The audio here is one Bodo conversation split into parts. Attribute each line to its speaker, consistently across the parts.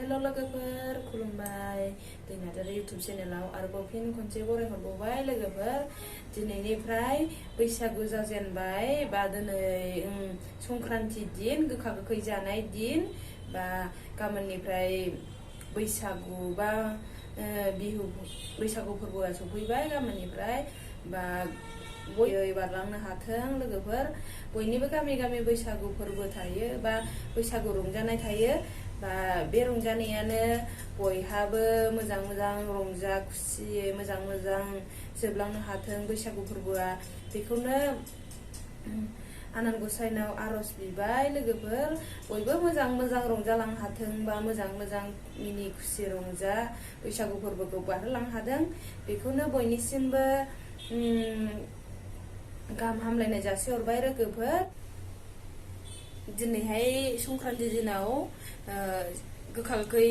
Speaker 1: हेल' लोगोफोर खुलुमबाय। दैनादारि इउटुब चेनेलाव आरोबाव फिन खनसे बरायहरबावबाय लोगोफोर। दिनैनिफ्राय बैसागु जाजेनबाय बा दिनै संक्रान्ति दिन, गोखा गोखै जानाय दिन बा गाबोननिफ्राय बैसागु बा बिहु बैसागु फोरबोआ सफैबाय गाबोननिफ्राय बा बयबो बारलांनो हाथों लोगोफोर। बयनिबो गामि गामि बैसागु फोरबो थायो बा बैसागु रंजानाय थायो बा बे रंजानायानो बयहाबो मोजां मोजां रंजा खुसियै मोजां मोजां जोबलांनो हाथों बैसागु फोरबोआ। बेखौनो आनान गसाइनाव आरज बिबाय लोगोफोर। बयबो मोजां मोजां रंजालांनो हाथों बा मोजां मोजां मिनि खुसि रंजा बैसागु फोरबोखौ बारहोलांनो हादों, बेखौनो बयनिसिमबो गाहाम हामलायनाय जासिहरबाय लोगोफोर। दिनैहाय संक्रान्ति दिनाव गोखा गोखै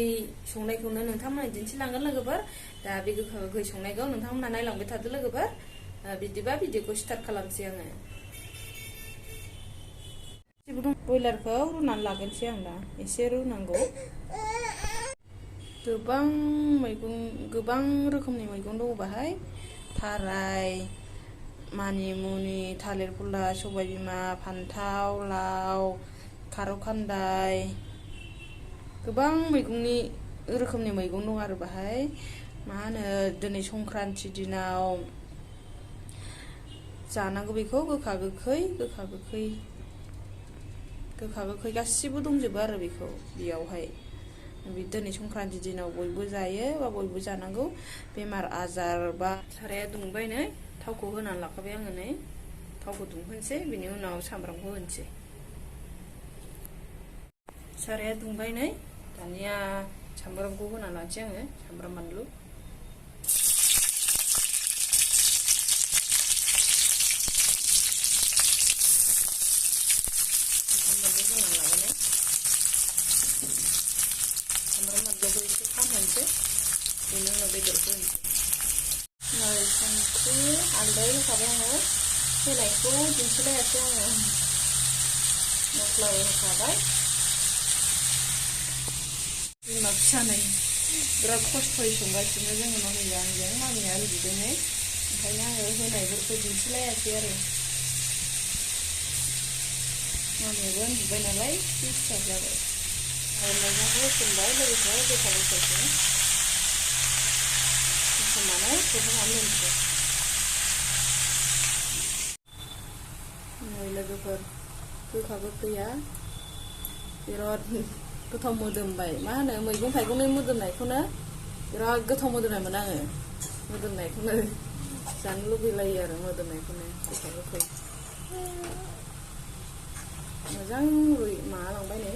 Speaker 1: संनायखौनो नोंथांमोननो दिन्थिलांगोन लोगोफोर। दा बे गोखा गोखै संनायखौ नोंथांमोना नायलांबाय थादो लोगोफोर। बिदिबा भिडिअखौ स्टार्ट खालामसै आङो। ब्रयलारखौ रुनानै लागोनसै आं दा, एसे रुनांगौ। गोबां रोखोमनि मैगं दङ बाहाय। थाराय, मानिमुनि, थालिर फस्ला, सबाय बिमा, फान्थाव, लाव, खारौ खान्दाय, गोबां रोखोमनि मैगं दं आरो बाहाय। मा होनो, दिनै संक्रान्ति दिनाव जानांगौ बेखौ गोखा गोखै गासिबो दंजोबो आरो बेयावहाय। दिनै संक्रान्ति दिनाव बयबो जायो बा बयबो जानांगौ। बेमार आजार बा साराया दुंबाय नै, थावखौ होनानै लाखाबाय आङो नै। थावखौ दुंहोनोसै, बिनि उनाव सामब्रामखौ होनोसै। साराया दुंबाय नै, दानिया सामब्रामखौ होना लानोसै आङो, सामब्राम बानलु। सामब्राम बानलुखौ एसे खामहोनोसै, बेनि उनाव बेदरखौ होनोसै। संख्रि हालदै होखाबाय आङो, होनायखौ दिन्थिलायासै आङो। मस्लाबो होखाबाय। बिमा फिसा नै बिराद खस्थ'यै संगासिनो जोङो मामिया उन्दुदोंहाय, ओंखायनो आङो होनायफोरखौ दिन्थिलायासै आरो। मामियाबो उन्दुबाय नालाय डिस्टार्ब जाबाय। मैगंखौ होसनबाय लोगोफोर, गोखा गोखैखौ होसननानै खोबहाबनानै दोनसै। नै लोगोफोर, गोखा गोखैया बिराद गोथाव मोदोमबाय। मा होनो, मैगं थाइगंनि मोदोमनायखौनो बिराद गोथाव मोदोमनाय मोनो आङो। मोदोमनायखौनो जानो लुगैलायो आरो, मोदोमनायखौनो गोखा गोखै। मोजां माबालांबाय नै,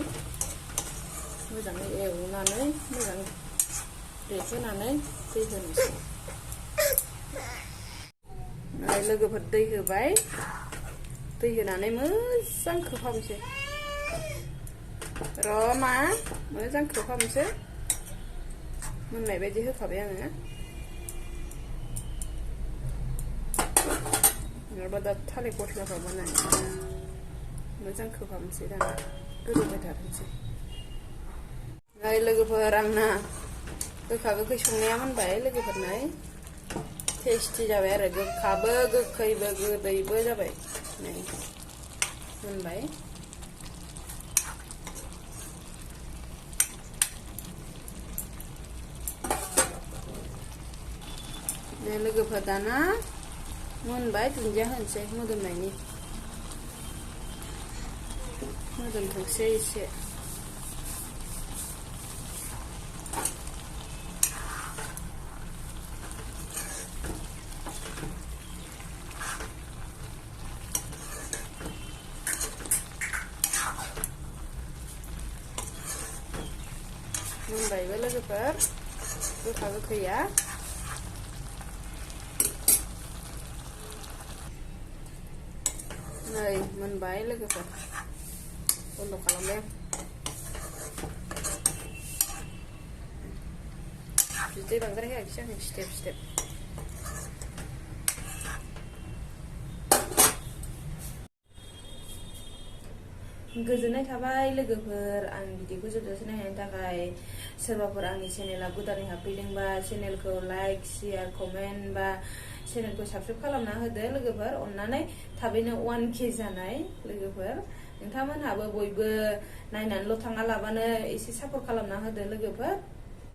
Speaker 1: मोजाङै एवनानै मोजां रेबहोनानै दै होनोसै। लोगोफोर दै होबाय, दै होनानै मोजां खोबहाबनोसै। मोजां खोबहाबनोसै। मोननाय बायदि होखाबाय आङो, नङाबा दा थालिर फस्लाफ्रा मोना। मोजां खोबहाबनोसै, दाना गोदौबाय थाथोंसै। लोगोफोर, आंना गोखा गोखै संनाया मोनबाय लोगोफोर। नै टेस्टि जाबाय आरो, गोखाबो गोखैबो गोदैबो जाबाय। नै मोनबाय। लोगोफोर दाना मोनबाय, दुन्दिया होनोसै मोदोमनायनि। मोदोमथोंसै एसे। मोनबायबो लोगोफोर गोखा गोखैया। नै मोनबाय लोगोफोर, बन्द' खालामबाय आं। बिदै बांद्राय होआखिसै आङो, सिथेब। गोजोननाय थाबाय लोगोफोर आं भिडिअखौ जोबजासे नायनायनि थाखाय। सोरबाफोर आंनि चेनेला गोदानै हाबफैदोंबा चेनेलखौ लाइक शेयार कमेन्ट बा चेनेलखौ साबस्क्राइब खालामना होदो लोगोफोर। अननानै थाबैनो 1K जानाय लोगोफोर। नोंथांमोनहाबो बयबो नायनानैल' थाङा लाबानो एसे सापर्ट खालामना होदो लोगोफोर।